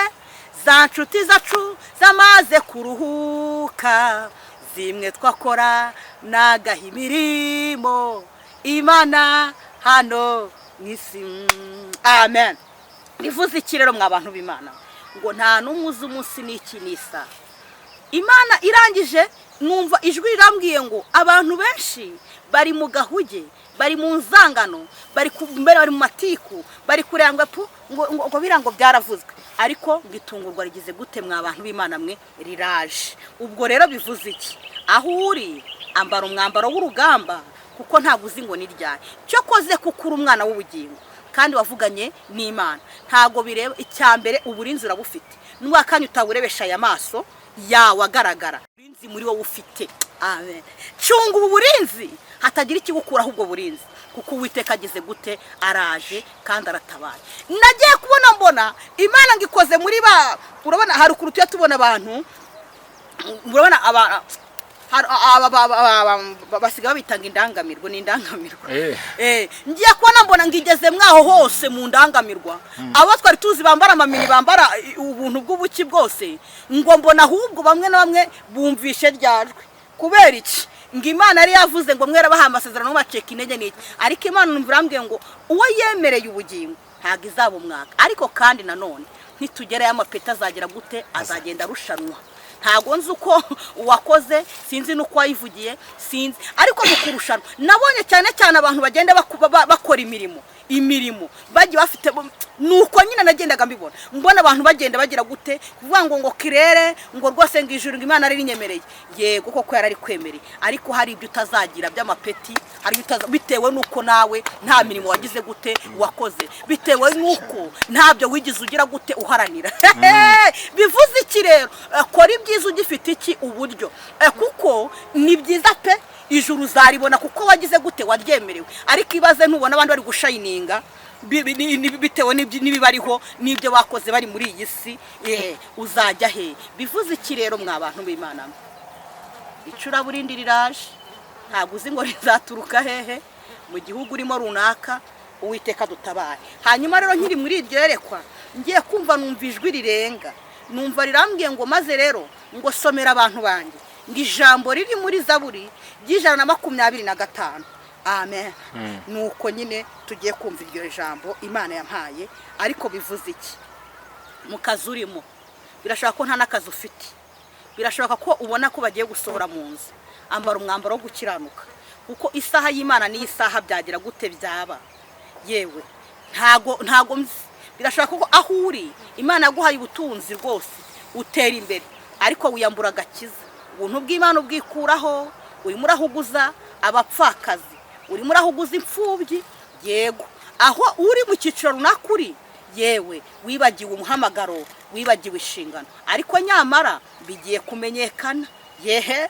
za nshuti zacu zamaze kuruhuka, zimwe twakora nagaha imirimo Imana hano mu isi. Amen. Bivuze iki rero, mwa bantu b'Imana? Ngo nta n'umwe uzi umunsi n'iki n'isaha. Imana irangije numva ijwi rirambwiye ngo abantu benshi bari mu gahuge, bari mu nzangano, bari mbere bari mu matiku, bari kureba ngo pu ngo biriya ngo byaravuzwe, ariko ngo itungurwa rigize gute, mwa bantu b'Imana mwe, riraje. Ubwo rero bivuze iki? Aho uri, ambara umwambaro w'urugamba, kuko ntabwo uzi ngo ni ryari. Cyokoze kuko uri umwana w'ubugingo kandi wavuganye n'Imana, ntabwo bireba. Icya mbere, uburinzi urabufite, n'ubwa kanya utaburebesha aya maso yawe agaragara, uburinzi muri wowe ufite. Amen. Cunga ubu burinzi, hatagira ikigukuraho ubwo burinzi, kuko Uwiteka ageze gute, araje kandi aratabaye. Nagiye kubona mbona Imana ngo ikoze muri ba, urabona hari ukuntu tujya tubona abantu, urabona aba basigaye babitanga indangamirwa, ni indangamirwa. Ngiye kubona mbona ngo igeze mwaho hose mu ndangamirwa, abo twari tuzi bambara amamini, bambara ubuntu bw'ubuki bwose, ngo mbona ahubwo bamwe na bamwe bumvishe ryajwe. Kubera iki? Ngo Imana yari yavuze ngo mwera bahaye amasezerano bacika intege n'iki, ariko Imana numva irambwiye ngo uwo yemereye ubugingo ntabwo izaba umwaka. Ariko kandi nanone nitugerayo amapeti azagera gute, azagenda arushanwa. Ntabwo nzi uko uwakoze, sinzi n'uko wayivugiye, sinzi, ariko mu kurushanwa nabonye cyane cyane abantu bagenda bakora imirimo bagiye bafite. Nuko nyine nagendaga mbibona, mbona abantu bagenda bagira gute, kuvuga ngo kirere, ngo rwose ngo ijuru, ngo Imana ari rinyemereye. Yego koko yarari kwemereye, ariko hari ibyo utazagira by'amapeti, hari ibyo bitewe n'uko nawe nta mirimo wagize gute wakoze, bitewe n'uko ntabyo wigize ugira gute uharanira. Bivuze iki rero? Kora ibyiza ugifite iki, uburyo. Kuko ni byiza pe, ijuru uzaribona kuko wagize gute, waryemerewe. Ariko ibaze ntubona abandi bari gushayininga bitewe n'ibibariho n'ibyo bakoze bari muri iyi si, uzajya he? Bivuze iki rero, mwa bantu b'Imana mwe? Icuraburindi riraje, ntabwo uzi ngo rizaturuka hehe mu gihugu urimo runaka. Uwiteka dutabare. Hanyuma rero nkiri muri iryo yerekwa, ngiye kumva numva ijwi rirenga, numva rirambwiye ngo maze rero ngo somera abantu banjye ngo ijambo riri muri Zaburi ry'125. Amen. Nuko nyine tugiye kumva iryo jambo Imana yampaye. Ariko bivuze iki? Mu kazi urimo, birashoboka ko nta n'akazi ufite, birashoboka ko ubona ko bagiye gusohora mu nzu, ambara umwambaro wo gukiranuka, kuko isaha y'Imana n'iyi saha byagira gute, byaba. Yewe ntago nzi, birashoboka ko aho uri Imana yaguhaye ubutunzi rwose, utera imbere, ariko wiyambura agakiza, ubuntu bw'Imana ubwikuraho. Urimo urahuguza abapfakazi, urimo urahuguza imfubyi. Yego, aho uri mu cyiciro runaka uri, yewe wibagiwe umuhamagaro, wibagiwe inshingano, ariko nyamara bigiye kumenyekana. Yehe,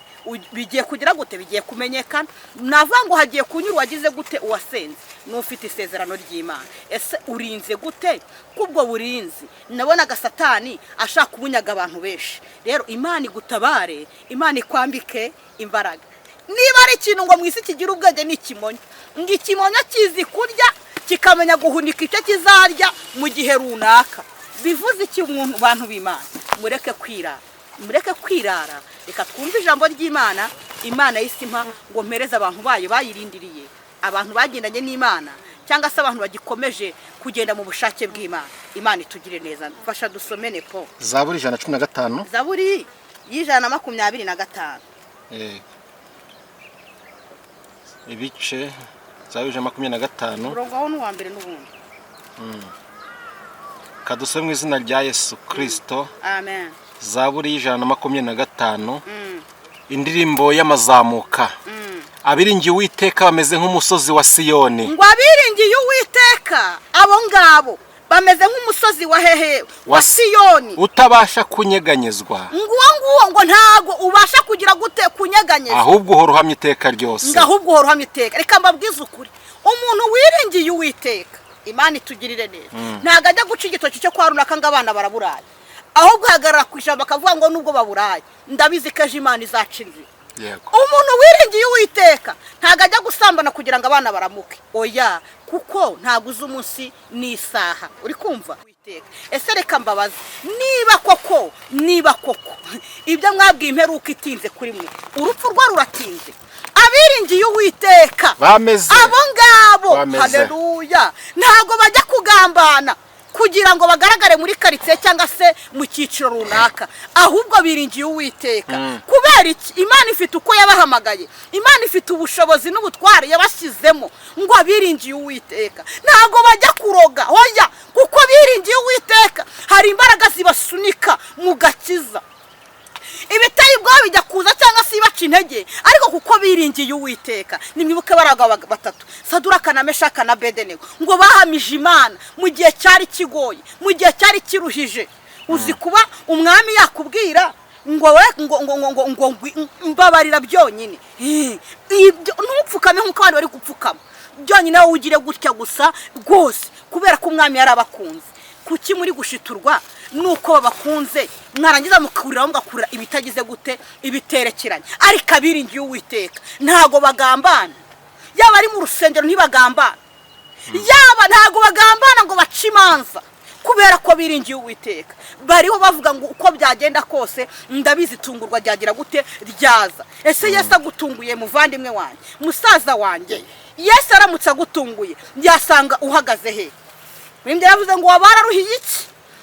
bigiye kugira gute, bigiye kumenyekana. Navuga ngo hagiye kunyura uwagize gute, uwasenze n'ufite isezerano ry'Imana. Ese urinze gute kubwo burinzi? Nabonaga Satani ashaka kubunyaga abantu benshi. Rero Imana igutabare, Imana ikwambike imbaraga. Niba ari ikintu ngo mu isi kigira ubwenge, ni ikimonyo. Ngo ikimonyo kizi kurya, kikamenya guhunika icyo kizarya mu gihe runaka. Bivuze iki umuntu, bantu b'Imana? Mureke kwirara, mureke kwirara. Reka twumve ijambo ry'Imana. Imana y'isi impa ngo mpereze abantu bayo bayirindiriye, abantu bagendanye n'Imana, cyangwa se abantu bagikomeje kugenda mu bushake bw'Imana. Imana itugire neza. Fasha dusomene po. Zaburi 115. Zaburi y'125. Ibice Zaburi 125. Umurongo waho ni uwa mbere n'ubundi. Kadusome mu izina rya Yesu Kirisito. Amen. Zaburi y'125, indirimbo y'amazamuka. Abiringiye Uwiteka bameze nk'umusozi wa Siyoni. Ngo abiringiye Uwiteka, abo ngabo bameze nk'umusozi wa hehe? Wa Siyoni. Utabasha kunyeganyezwa. Ngo uwo nguwo ngo ntago ubasha kugira gute? Kunyeganyeza. Ahubwo uhora uhamya iteka ryose. Ngo ahubwo uhora uhamya iteka. Reka mbabwize ukuri, umuntu wiringiye Uwiteka, Imana itugirire neza, ntabwo ajya guca igitoki cyo kwa runaka ngo abana baraburaye, ahubwo ahagarara ku ijambo akavuga ngo nubwo baburaye, ndabizi ko ejo Imana izaca inzira. Umuntu wiringiye Uwiteka ntabwo ajya gusambana kugira ngo abana baramuke, oya, kuko ntabwo uzi umunsi n'isaha. Uri kumva? Uwiteka, ese reka mbabaze, niba koko ibyo mwabwiye imperuka itinze kuri mwe, urupfu rwa ruratinze? Abiringiye Uwiteka bameze abo ngabo Bameze. Haleluya! Ntabwo bajya kugambana kugira ngo bagaragare muri karitsiye cyangwa se mu cyiciro runaka, ahubwo biringiye Uwiteka. Kubera iki? Imana ifite uko yabahamagaye, Imana ifite ubushobozi n'ubutware yabashyizemo. Ngo abiringiye Uwiteka ntabwo bajya kuroga, hoya, kuko biringiye Uwiteka. Hari imbaraga zibasunika mu gakiza, ibiteye ubwoba bijya kuza cyangwa se ibaca intege, ariko kuko biringiye Uwiteka. Nimwibuke bariya bagabo batatu, Saduraka na Meshaka na Bedenego, ngo bahamije Imana mu gihe cyari kigoye, mu gihe cyari kiruhije. Uzi kuba umwami yakubwira ngo we ngo mbabarira byonyine, ibyo ntupfukame nk'uko abandi bari gupfukama, byonyine wowe ugire gutya gusa rwose, kubera ko umwami yarabakunze. Kuki muri gushiturwa nuko babakunze, mwarangiza mukurira, mugakurira ibitagize gute, ibiterekeranye? Ariko abiringiye Uwiteka ntago bagambana. Yaba ari mu rusengero ntibagambana, yaba ntago bagambana ngo bace imanza, kubera ko biringiye Uwiteka. Bariho bavuga ngo uko byagenda kose ndabizi itungurwa ryagira gute? Ryaza. Ese Yesu agutunguye, muvandimwe wanjye, musaza wanjye, Yesu aramutse agutunguye yasanga uhagaze he? Mwebwe yaravuze ngo waba wararuhiye iki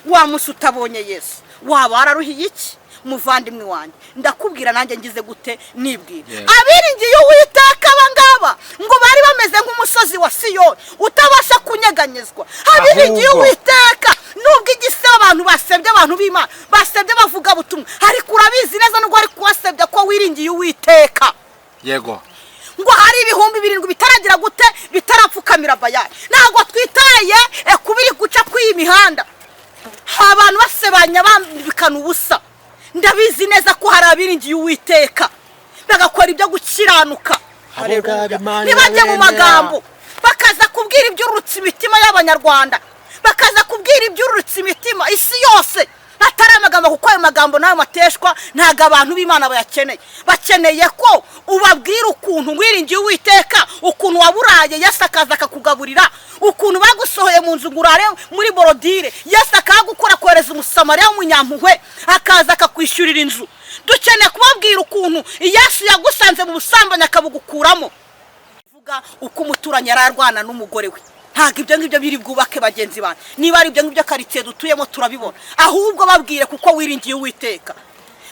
wa munsi utabonye Yesu? Waba wararuhiye iki, muvandimwe wanjye? Ndakubwira nanjye ngize gute? Nibwira. Abiringiye Uwiteka aba ngaba ngo bari bameze nk'umusozi wa Siyoni utabasha kunyeganyezwa. Abiringiye Ahubwo. Uwiteka, nubwo igisebo abantu basebye, abantu b'Imana basebye bavuga butumwa, ariko urabizi neza nubwo bari kuwasebya ko wiringiye Uwiteka. Ngo hari 7000 bitaragira gute? Bitarapfukamira Bayali. Ntabwo twitaye ku biri guca kuri iyi mihanda, abantu basebanya bambikana ubusa. Ndabizi neza ko hari abiringiye Uwiteka bagakora ibyo gukiranuka. Abo ngabo Haleluya. Imana Ntibajye mu irabemera. magambo, bakaza kubwira ibyururutse imitima y'Abanyarwanda, bakaza kubwira ibyururutse imitima isi yose, atari amagambo, kuko ayo magambo n'ayo mateshwa ntabwo abantu b'Imana bayakeneye. Bakeneye ko ubabwira ukuntu wiringiye Uwiteka, ukuntu waburaye Yesu akaza akakugaburira, ukuntu bagusohoye mu nzu ngo urare muri bordure, Yesu akahagukora, kohereza Umusamariya w'umunyampuhwe akaza akakwishyurira inzu. Dukeneye kubabwira ukuntu Yesu yagusanze mu busambanyi akabugukuramo. Vuga uko umuturanyi yari arwana n'umugore we. Ntabwo ibyo ngibyo biri bwubake bagenzi banjye. Niba ari ibyo ngibyo, karitsiye dutuyemo turabibona. Ahubwo babwire kuko wiringiye Uwiteka,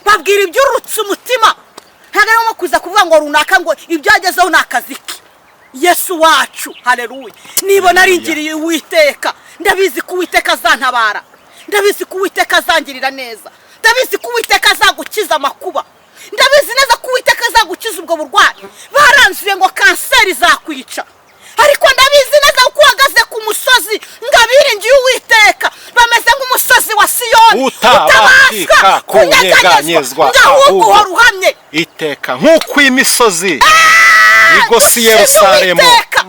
babwira ibyurutse umutima. Ntabwo ari ngombwa kuza kuvuga ngo runaka ngo ibyo yagezeho ni akazi ke. Yesu wacu, haleluya! Niba naringiriye Uwiteka, ndabizi ko Uwiteka azantabara, ndabizi ko Uwiteka azangirira neza, ndabizi ko Uwiteka azagukiza amakuba, ndabizi neza ko Uwiteka azagukiza ubwo burwayi. Baranzuye ngo kanseri izakwica, ariko ndabizi neza ko uhagaze ku musozi. Ngo abiringiye Uwiteka bameze nk'umusozi wa Siyoni Utabashika kunyeganyezwa, ngo ahubwo ahubwo uhora uhamye iteka nk'uko imisozi igose i Dushime Yerusalemu. Uwiteka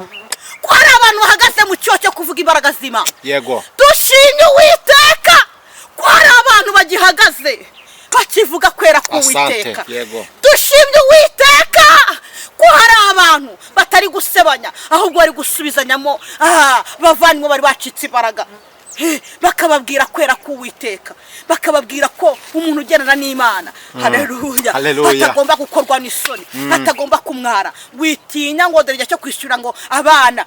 ko hari abantu bahagaze mu cyoho cyo kuvuga imbaraga z'Imana. Dushimye Uwiteka ko hari abantu bagihagaze bakivuga kwera k'Uwiteka. Asante, yego. Dushimye Uwiteka ko hari abantu batari gusebanya, ahubwo bari gusubizanyamo bavandimwe bari bacitse imbaraga, bakababwira kwera k'Uwiteka, bakababwira ko umuntu ugendana n'Imana, haleluya, Haleluya. atagomba gukorwa n'isoni, atagomba kumwara. Witinya ngo dore igihe cyo kwishyura ngo abana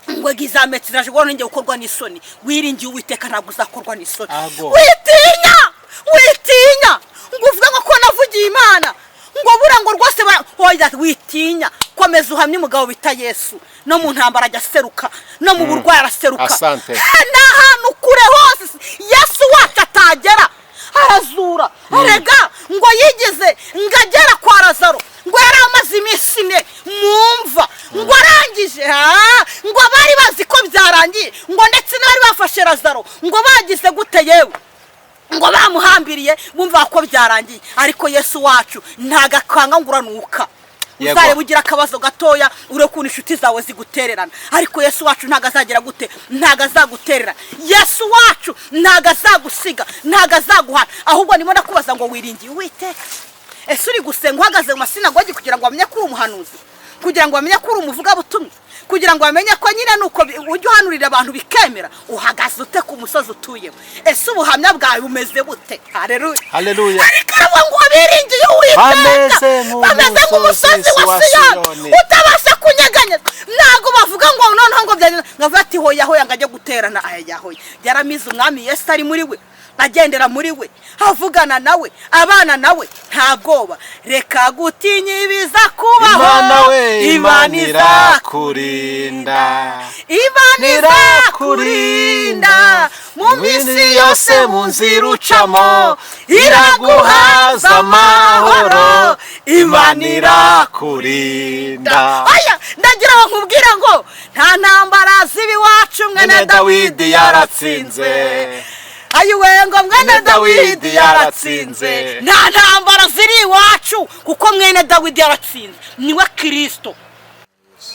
ngo examen ziraje, ngo nongeye gukorwa n'isoni. Wiringiye Uwiteka ntabwo uzakorwa n'isoni. Ago. Witinya, witinya ngo uvuge ngo ko navugiye Imana ngo Buriya ngo rwose hoya witinya, komeza uhamye umugabo bita Yesu. No mu ntambara ajya aseruka, no mu burwayi araseruka. Asante. Ni ahantu kure hose Yesu wacu atagera, arazura. Erega ngo yigeze ngo agera kwa Lazaro, ngo yari amaze iminsi 4 mu mva, ngo arangije ngo bari bazi ko byarangiye, ngo ndetse n'abari bafashe Lazaro ngo bagize gute, yewe ngo bamuhambiriye, bumva ko byarangiye. Ariko Yesu wacu ntago akanga ngo uranuka. Uzareba ugira akabazo gatoya, urebe ukuntu inshuti zawe zigutererana, ariko Yesu wacu ntago azagira gute? Ntago azagutererana. Yesu wacu ntago azagusiga, ntago azaguhana. Ahubwo ndimo ndakubaza ngo wiringiye Uwiteka? Ese uri gusenga uhagaze mu masinagogi kugira ngo bamenye ko uri umuhanuzi, kugira ngo bamenye ko uri umuvugabutumwa, kugira ngo bamenye ko nyine nuko ujya uhanurira abantu bikemera? Uhagaze ute ku musozi utuyemo? Ese ubuhamya bwawe bumeze bute? Haleluya. Haleluya. Ariko abo ngo biringiye Uwiteka Bameze bameze nk'umusozi wa Siyoni. Siyoni utabasha kunyeganyeza. Ntabwo bavuga ngo noneho ngo byagenda, ngo avuge ati hoya hoya, ngo ajye guterana aya yahoya. Yaramize Umwami Yesu ari muri we, agendera muri we, avugana nawe, abana nawe, nta bwoba. Reka gutinya ibiza kubaho. Imana we, Imana Imana irakurinda. Imana irakurinda mu minsi yose, mu nzira ucamo iraguhaza amahoro. Imana irakurinda. Aya, ndagira ngo nkubwire ngo nta ntambara ziba iwacu, mwene Mwene Dawidi Dawidi yaratsinze. yaratsinze. Ayiwe, ngo mwene Mwene Dawidi Dawidi yaratsinze. yaratsinze. Nta ntambara ziri iwacu kuko mwene Dawidi yaratsinze, niwe Kirisito.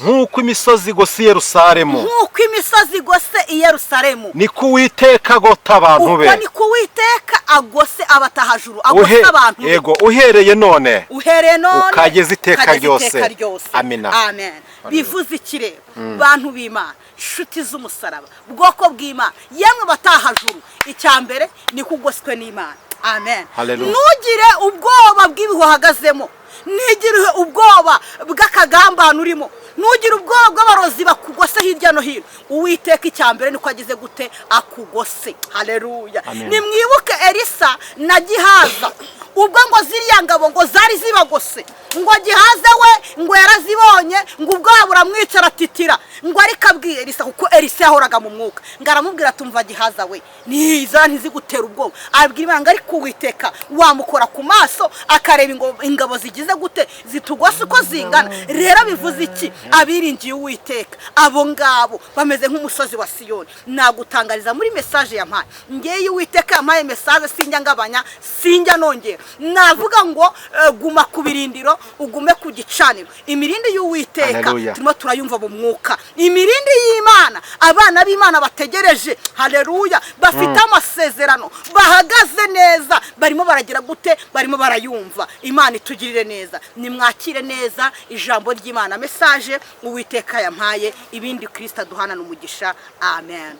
Nk'uko imisozi igose i Yerusalemu, Nk'uko imisozi igose i Yerusalemu, niko Uwiteka agota abantu be. Uko niko Uwiteka agose abatahajuru, agose abantu be. Yego, uhereye none Uhereye none ukageza iteka ukageza ryose. iteka ryose. Amina. Amen. Bivuze iki rero, bantu b'Imana, nshuti z'umusaraba, bwoko bw'Imana, yemwe batahajuru? Icya mbere ni kugoswe n'Imana. Amen. Hallelujah. Ntugire ubwoba bw'ibihe uhagazemo, ntigire ubwoba bw'akagambane urimo, ntugire ubwoba bw'abarozi bakugose hirya no hino. Uwiteka icya mbere niko agize gute? Akugose. Haleluya. Amen. Nimwibuke Elisa na Gihaza, ubwo ngo ziriya ngabo ngo zari zibagose, ngo Gihaza we ngo yarazibonye, ngo ubwoba buramwica, aratitira. Ngo ariko abwiye Elisa, kuko Elisa yahoraga mu mwuka, ngo aramubwira, tumva Gihaza we, niza ntizigutera ubwoba. Abwira Imana ngo ariko Uwiteka wamukora ku maso akareba ingabo zigize gute, zitugose uko zingana. Rero bivuze iki? Abiringiye Uwiteka, abo ngabo bameze nk'umusozi wa Siyoni. Nagutangariza muri message yampaye ngewe. Uwiteka yampaye message, sinjya ngabanya, sinjya nongera. Navuga ngo guma ku birindiro, ugume ku gicaniro. Imirindi y'Uwiteka Haleluya. turimo turayumva mu mwuka, imirindi y'Imana. Abana b'Imana bategereje, haleluya, bafite amasezerano, bahagaze neza, barimo baragira gute? Barimo barayumva. Imana itugirire neza. Nimwakire neza ijambo ry'Imana, message Uwiteka yampaye. Ibindi Kirisita aduhana umugisha. Amen.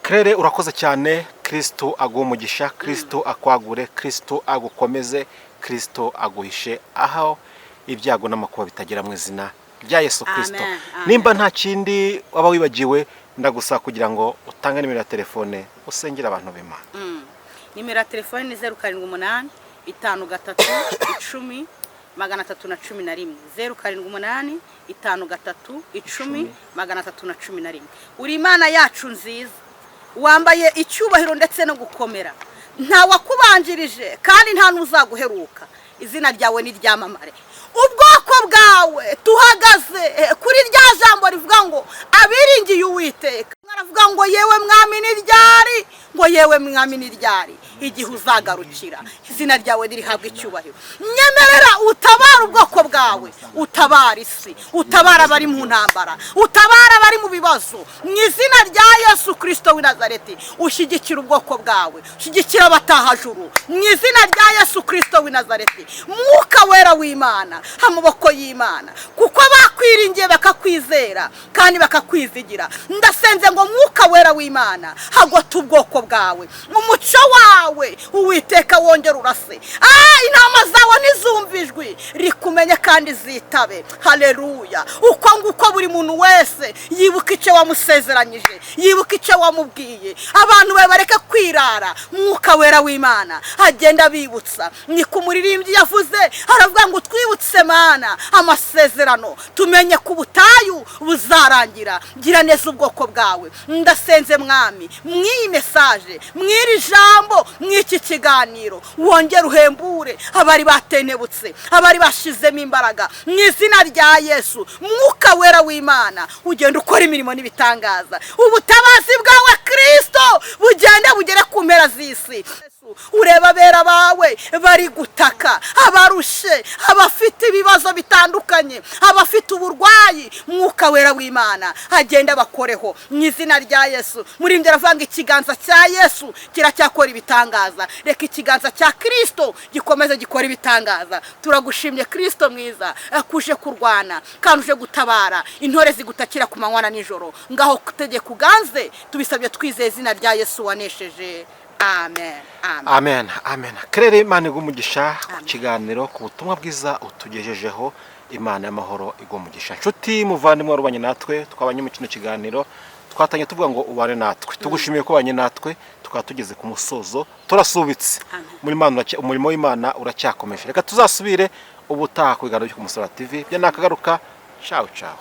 Claire, urakoze cyane. Kristo aguhe umugisha, Kristo akwagure, Kristo agukomeze, Kristo aguhishe aho ibyago n'amakuba bitagera, mu izina rya Yesu Kristo. Amen, amen. Nimba nta kindi waba wibagiwe, ndagusaba kugira ngo utange nimero ya telefone, usengere abantu b'Imana. Nimero ya telefone ni 0785310311, 0785310311. Uri Imana yacu nziza, wambaye icyubahiro ndetse no gukomera. Nta wakubanjirije kandi nta n'uzaguheruka. Izina ryawe ni ryamamare. Ubwoko bwawe tuhagaze kuri rya jambo rivuga ngo abiringiye Uwiteka. Aravuga ngo yewe Mwami ni ryari, ngo yewe Mwami ni ryari igihe uzagarukira? Izina ryawe ririhabwa icyubahiro. Nyemerera utabara ubwoko bwawe, utabara isi, utabara abari mu ntambara, utabara abari mu bibazo, mu izina rya Yesu Kirisito w'i Nazareti. Ushyigikira ubwoko bwawe, ushyigikira abatahajuru, mu izina rya Yesu Kirisito w'i Nazareti. Mwuka Wera w'Imana, amaboko y'Imana, kuko bakwiringiye, bakakwizera kandi bakakwizigira. Ndasenze ngo Mwuka Wera w'Imana hagote ubwoko bwawe, umucyo wawe Uwiteka wongera urase. Intama zawe ntizumve ijwi rikumenye kandi zitabe. Haleluya. Uko nguko buri muntu wese yibuka icyo wamusezeranyije, yibuka icyo wamubwiye. Abantu bawe bareke kwirata. kurara. Mwuka Wera w'Imana agenda abibutsa. Ni ku muririmbyi yavuze, aravuga ngo: "Twibutse, Mana, amasezerano, tumenye ko ubutayu buzarangira." Gira neza ubwoko bwawe. Ndasenze, Mwami, mw'iyi message, mw'iri jambo, mw'iki kiganiro, wongere uhembure abari batenebutse, abari bashizemo imbaraga, mu izina rya Yesu. Mwuka Wera w'Imana, ugenda ukora imirimo n'ibitangaza. Ubutabazi bwawe, Kirisito, bugende bugere ku mpera z'isi. Ureba abera bawe bari gutaka, abarushe, abafite ibibazo bitandukanye, abafite uburwayi. Mwuka Wera w'Imana agenda abakoreho mu izina rya Yesu. Muri ibyo aravanga, ikiganza cya Yesu kiracyakora ibitangaza. Reka ikiganza cya Kirisito gikomeze gikora ibitangaza. Turagushimye, Kirisito mwiza, kuje kurwana kandi uje gutabara intore zigutakira ku manywa na nijoro. Ngaho tegeka uganze. Tubisabye twizeye izina rya Yesu wanesheje. Amen, amen. Amen, amen. Claire, Imana iguhe umugisha ku kiganiro, ku butumwa bwiza utugejejeho. Imana y'amahoro iguhe umugisha. Nshuti muvandimwe warubanye natwe, twabanye mu kino kiganiro, twatangiye tuvuga ngo ubane natwe. Tugushimiye ko ubanye natwe, tukaba tugeze ku musozo, turasubitse. Amen. Umurimo w'Imana uracyakomeje. Reka tuzasubire ubutaha ku biganiro byo ku Musaraba TV. Byo nakagaruka. Ciao, ciao.